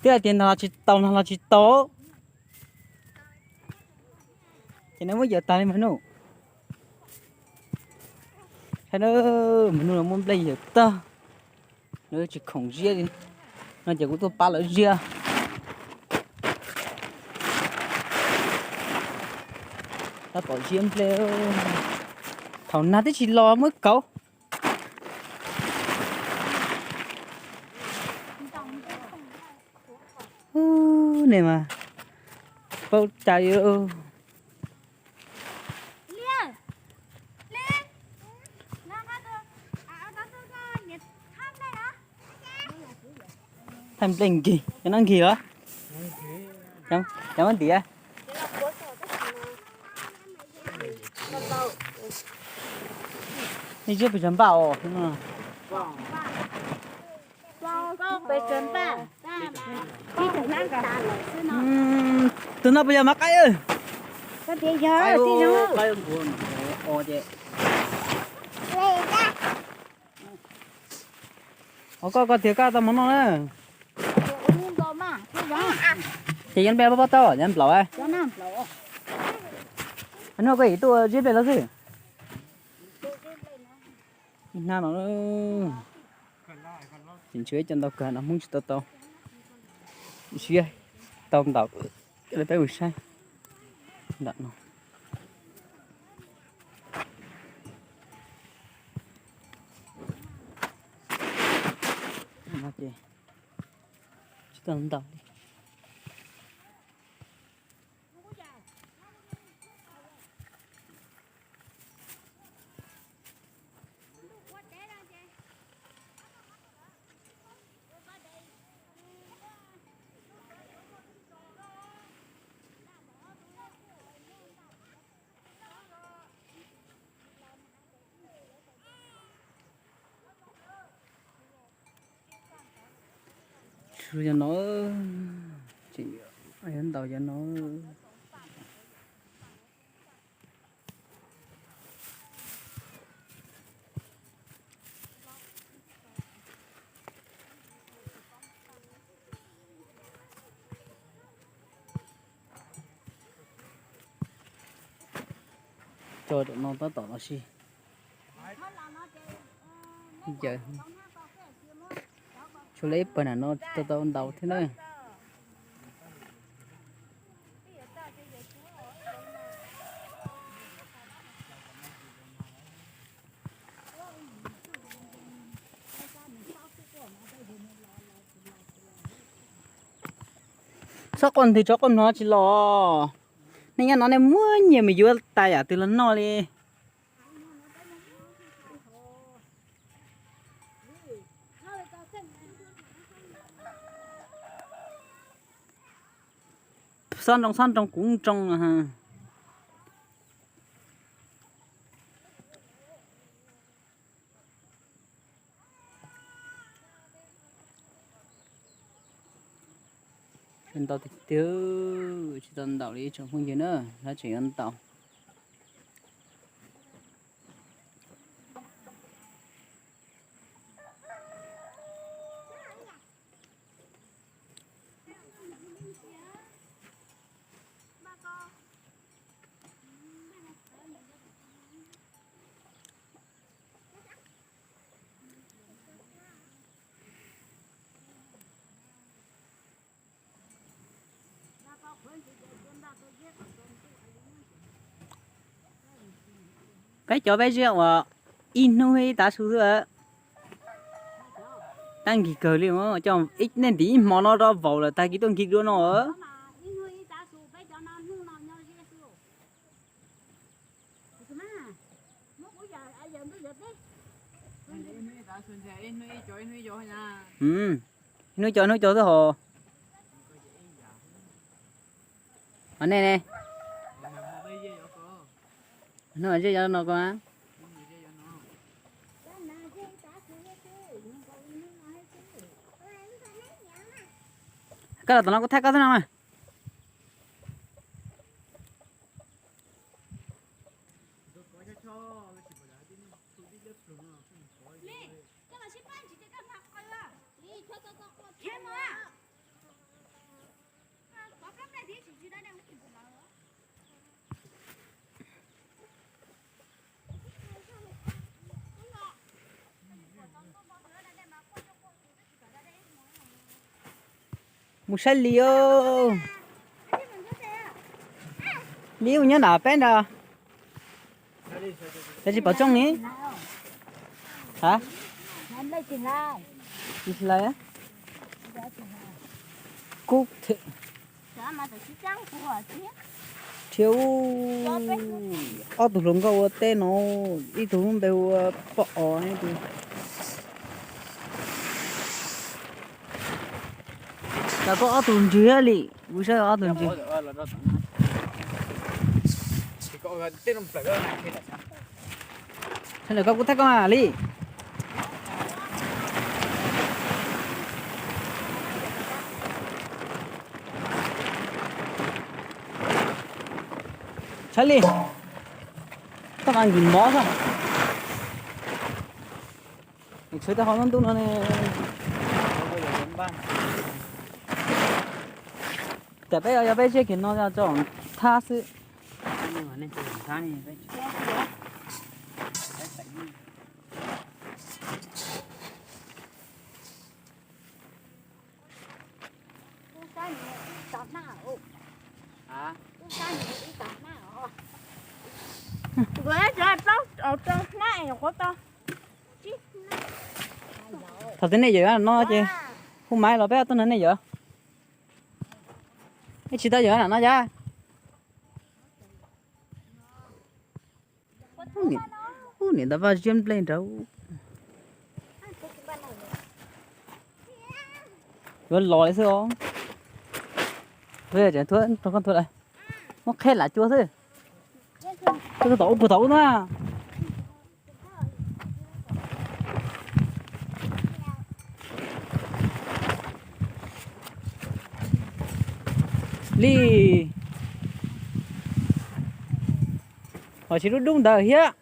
Twb hais tias nag los tsis tau, nag los tsis tau. Ces neb muab yawm tag li mas Nuj. Saib na, mas Nuj no muab nplej yawm tag. Lawv tsis khoom ziab li no ces kuv tuaj pab lawv ziab. Tab tom ziab nplej, thaum nag twb tsis los muab kauv. Nej mas paub cai. Thaij nplej nkig, cov no nkig los? Cov muab ntiav. Nej ziab pes tsawg npaj os? Tus no puas yog mov qaib? Ua koj, koj tiag koj tau mov noj na. Ces yuav npe pab tau, yuav nplaum. Hnub koj yim tuaj ziab nplej los xwb. Ib hnab no, tseem tshuav ib co ntau kawg no Hmoob tsis tau tau. Siab tau ntaus, peb mus saib ntawm no. Tsis tau ntaus li. Tshuav cov no, tseem yuav ntaus cov no. Tso ram no tab tom los si. Tshuav lawv ib pawg nram no tsis tau tau ntaus thiab na. Txhob quaj nthwv tso, quaj no tsis los. Nej nyob no nej muab nyiaj mus yuav tas yam twg los noj li. Xob nroo xob nroo kuv nroo. Tsis tau tiag tiag, tsis tau ntaus li tsoom phooj ywg na, lawv tseem yuav ntaus. Peb cov peb ziab uas ib hnub ib tav su xwb. Tab nkig kawg li, coj nej ntim ib hmo no rau vaus lawm tag kis tuaj nkig dua no. Hnub cov hnub cov xwb hos. Hos nej ne, hnub zeb yov no ko. Koj los tom no kuv thaij koj xwb no mas. Mus saib Lis os. Lis mus nyob nram peb ntag. Cas tsis pom Txooj ni? Ha? Tsis lais. Kub thiab. Ob tug hluas nkauj ua teb no, ib tug lub npe hu ua Poj Os, ib tug Cas koj ob tug ntswg li, kuv saib ob tug ntswg. Sawv daws koj kuv thaij koj li. Saib li, koj mas nkim mov xwb. Tshwv tau qhov ntub ntub no ne. Cas peb yog peb tseg kiag no tso thab xwb. Thaum twg nej yawm no ces hu maiv los peb tuaj nrog nej yawm. Ib tsis tau yawm no cas. Ub, niam tais Vaj Ziab nplej nraud. Yuav los li xwb os. Thuav, thuav, muab qheb lam cua xwb. Tom ub puag tom ub na. Li, ho tsis dub dub ntawd thiab.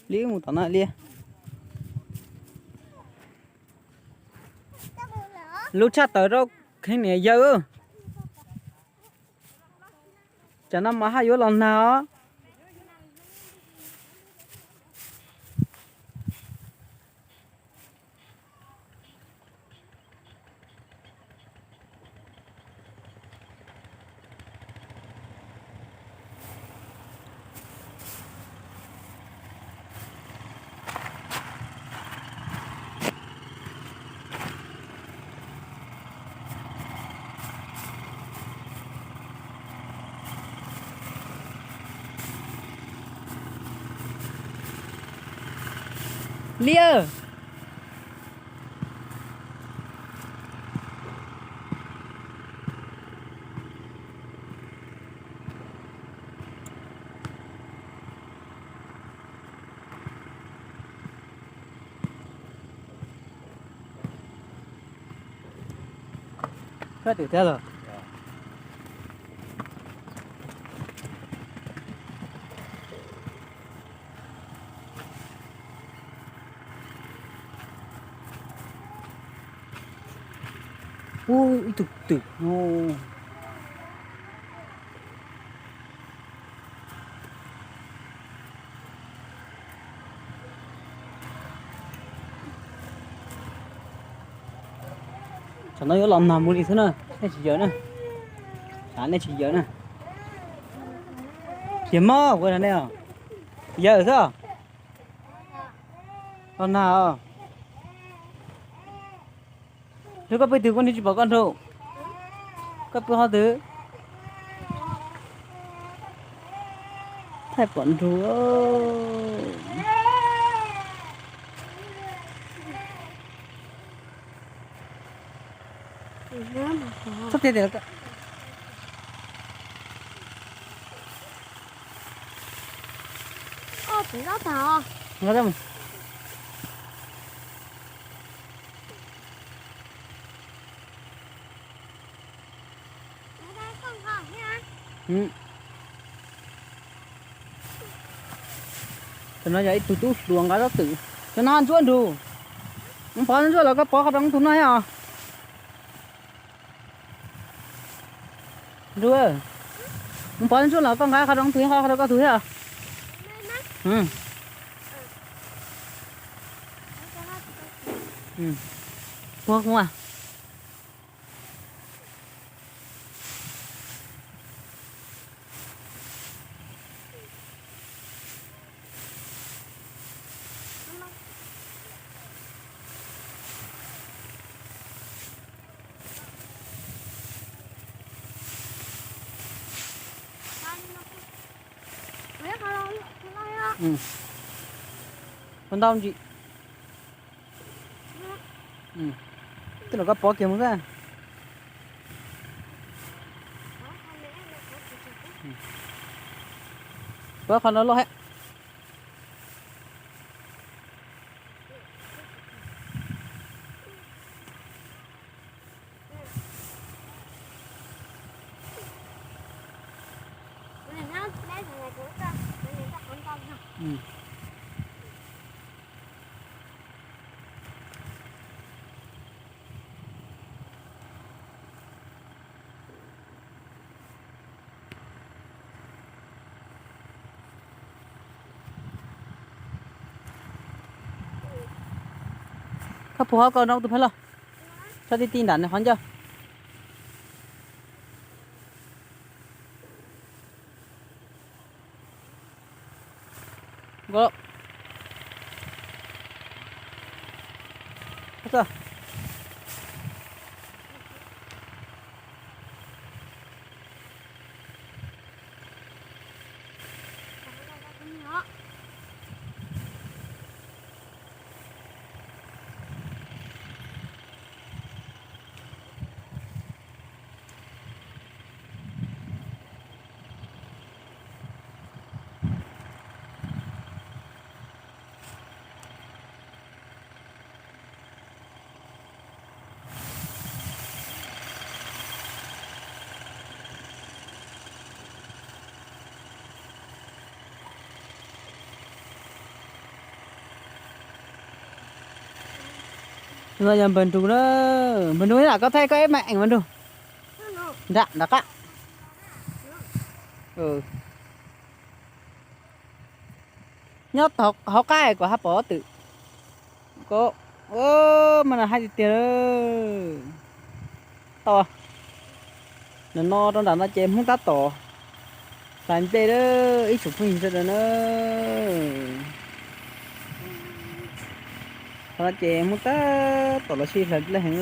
Li mus tom no li. Lub tshaj tawm rau kheev niam yawg. Tsam no mas haj yuav los nag os. Liaj. Koj twm thiab los? Ub, ib tug twm no. Tsam no yuav los nag mus li xwb na, nej tsis yawm na. Tsam nej tsis yawm na. Tiag mog, ua nej os. Yawm xwb. Los nag os. Koj pw twg kuv tsis pom koj nrug. Koj pw qhov twg? Thaij pom nrug. Txhob tias tias Cov no yog ib tug tub hluas nqa zaub twm. Cov no ntsuab nrug. Mus pov ntsuab los koj pov qhov rau tus no thiab os. Nrug, mus pov ntsuab los koj nqa qhov rau tus, qhov rau koj tus thiab os. Puag kuv mas. Ua ntau ntsis. Tej no koj pov kiag mus xwb. Pov qhov no loj thiab. Koj puag qhov ko no tus pheej loj, tso ti ti nram nws qhov ncauj. No yog npawg Nrug na, npawg Nrug lam koj thaij koj eb mas eem npawg Nrug. Nram nram qab. Nyob hauv qab kom haj pom twm. Ko, mas no hais tiag tiag. Tau, no rau nram no ces Hmoob tab tom hlais nplej lawm ib tsoom phooj ywg sawv daws na. Qhov no ces Hmoob tab tom los sib hlais nplej heev.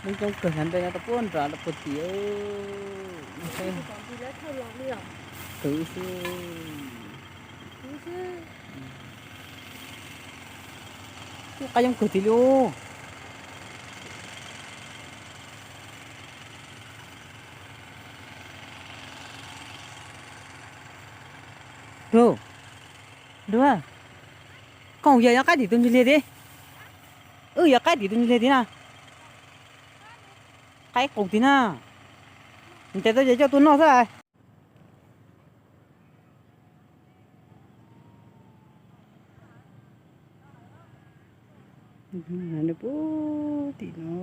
Hmoob coob kawg hlais nplej no tau puag nram rau puag tim. Twv xwb. Qab yoob kawg tiag li. Nrug, Nrug, koj yog nyob qab tim tus ntsuj liag tid. Wb yog qab tim tus ntsuj liag tid na. Qaib qus tid na. Ntes tau ces coj tuaj noj xwb. Nws puag tim no.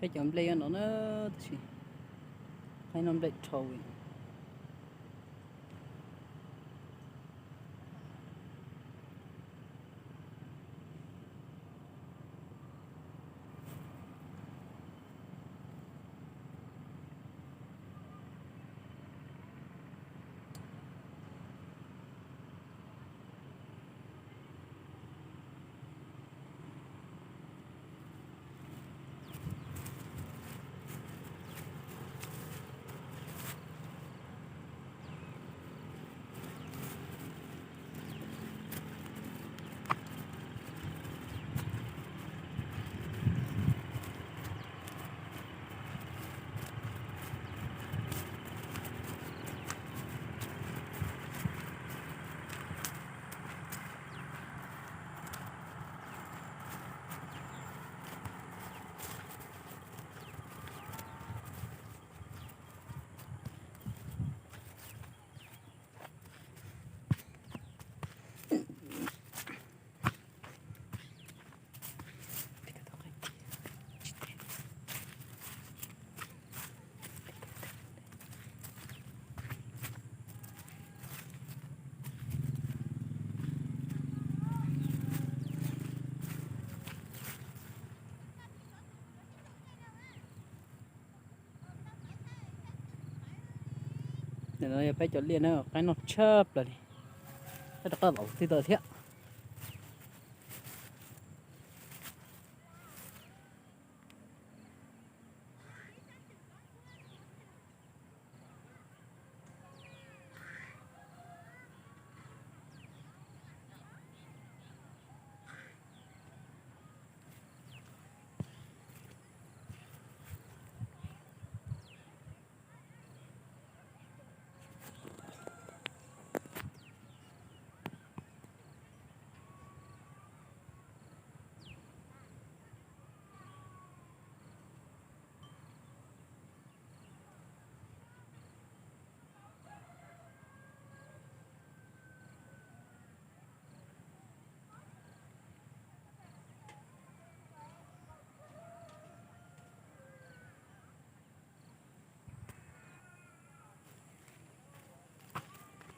Peb cov nplej nyob no na, tab sis qaib noj nplej dhau li. Nim no yog peb cov liaj na, qaib noj tshaj plaws li. Peb rov qab los txij tau thiab.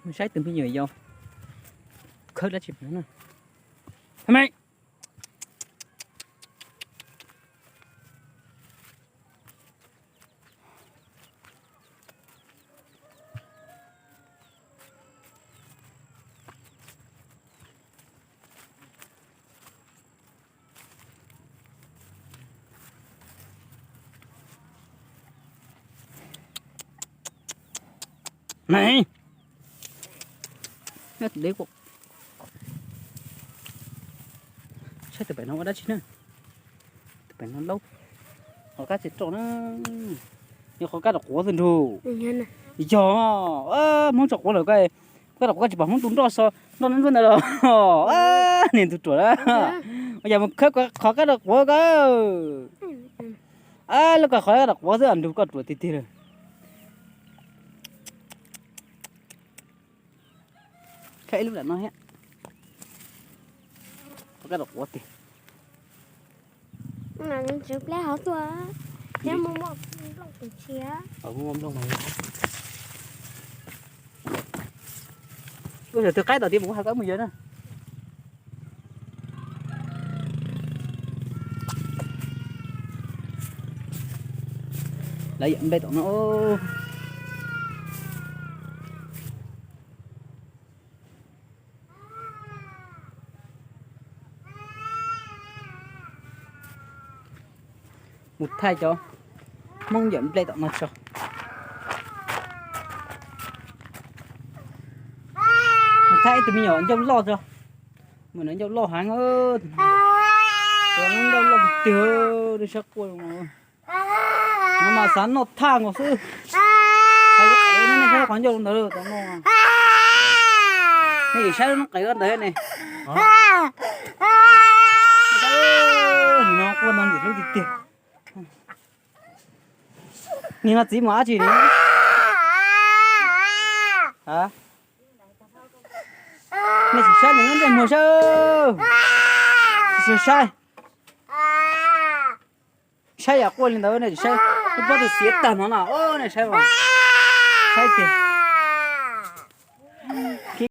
Mus saib tus me nyuam yaus khawb dab tsi pem no na. Tha me. Neb, saib tus pem no ua dab tsi na? Tus pem no laub, qhov kab tsis rau na, yog qhov kab rau quav xwb nrug. Yog, Hmoob tso quav lawm ko, kab rau quav koj tsis pom Hmoob tu nroj so, nroj nruab ntawd los, niag ntug ruam na. Ua cas mus khawb qhov kab rau quav ko. Lub ko qhov kab rau quav xwb nrug koj ruam tiag tiag lawm. Khawb ib lub nram no thiab. Qhov kab rau quav tiag. Ua yog twg qaib tom tias mus kuv hais koj mus yawg na. Lawv yawm nplej tom no. Mus thaij cov Hmoob yawm nplej tom no tso. Mus thaij ib tug me nyuam ncauj loj tso. Mus no ncauj loj heev, tus no ncauj loj tiag tiag, sab quaj. No mas xav noj thaj nkaus xwb. Nej saib qhov ncauj ntawd, nej saib lub noob qes ntawd ne. Nim no quaj no ntxim hlub tiag tiag. Nim no txiv mus dab tsi ne? Nej sim saib ntawm no ntsej muag saib. Sim saib. Saib yam quaj li ntawd nej saib, lub pob tw xiav tag no na, nej saib, saib tiag.